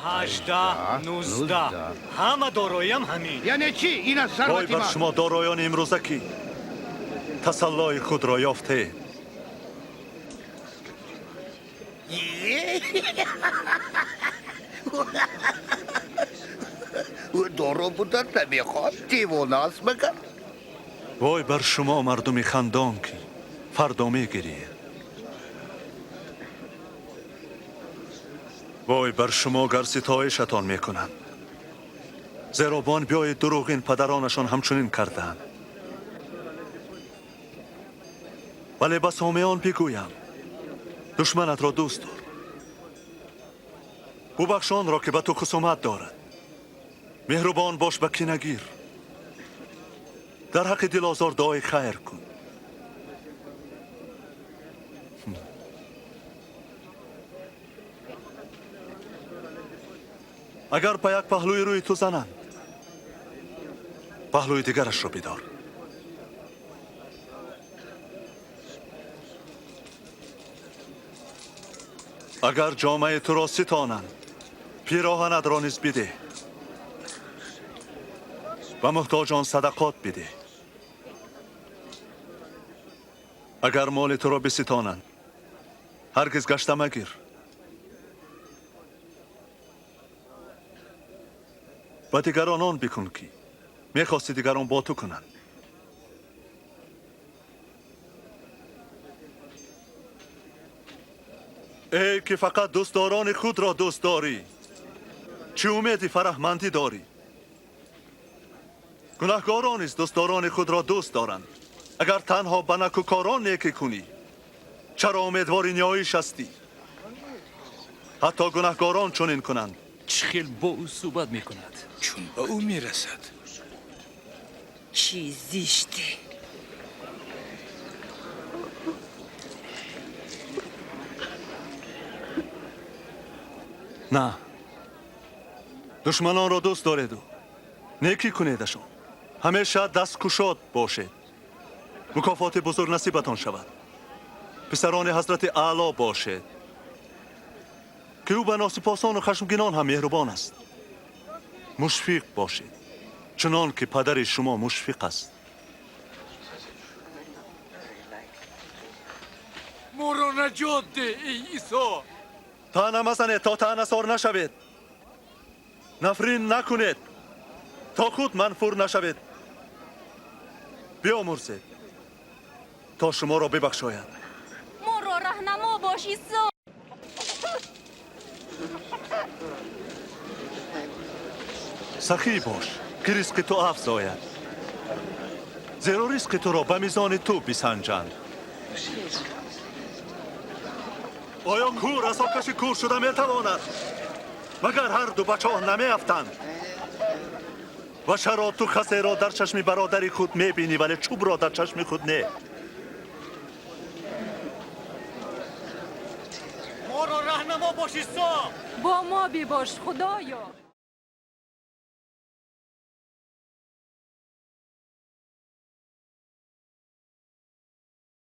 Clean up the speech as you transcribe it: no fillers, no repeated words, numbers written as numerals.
18, 19. Ҳама дороиам ҳамин. Яъне чӣ? Ин аз Вой сарвати бар ман. шумо, дороёни имрӯза, ки тасаллои худро ёфтед. Ӯ доро будан намехоҳад, девона аст магар? Вой бар шумо, мардуми хандон, ки фардо мегириед. Вой бар шумо, гар ситоишатон мекунанд, зеро бо анбиёи дурӯғин падаронашон ҳамчунин кардаанд. Вале ба сомеон бигӯям: душманатро дӯст дор, бубахш онро, ки ба ту хусумат дорад, меҳрубон бош ба кинагир, дар ҳаққи дилозор дуои хайр кун. Агар ба як паҳлӯи рӯи ту зананд, паҳлӯи дигарашро бидор. Агар ҷомаи туро ситонанд, пироҳанатро низ бидеҳ. Ба муҳтоҷон садақот бидеҳ. Агар моли туро биситонанд, ҳаргиз гашта магир. Ба дигарон он бикун, ки мехости дигарон бо ту кунанд. Эй ки фақат дӯстдорони худро дӯст дорӣ, чӣ умеди фараҳмандӣ дорӣ? Гунаҳкорон низ дӯстдорони худро дӯст доранд. Агар танҳо ба накӯкорон некӣ кунӣ, чаро умедвори ниёиш ҳастӣ? Ҳатто гунаҳкорон чунин кунанд. Чӣ хел бо ӯ суҳбат мекунад? Чун ба ӯ мерасад. Чӣ зиште! На, душманонро дӯст дореду некӣ кунедашон, ҳамеша дасткушод бошед, мукофоти бузург насибатон шавад, писарони ҳазрати аъло бошед, ки ӯ ба носипосону хашмгинон ҳам меҳрубон аст. Мушфиқ бошед, чунон ки падари шумо мушфиқ аст. Моро наҷот деҳ, эй Исо! Таъна мазанед, то таънасор нашавед. Нафрин накунед, то худ манфур нашавед. Биомурзед, то шуморо бибахшояд. Моро раҳнамо бош, Исо! Сахӣ бош, ки ризқи ту афзояд, зеро ризқи туро ба мизони ту бисанҷанд. Оё кӯр асокаши кӯр шуда метавонад? Магар ҳар ду ба чоҳ намеафтанд? Ва чаро ту хасеро дар чашми бародари худ мебинӣ, вале чӯбро дар чашми худ не? Моро раҳнамо бош, Исо! Бо мо бибош, Худоё!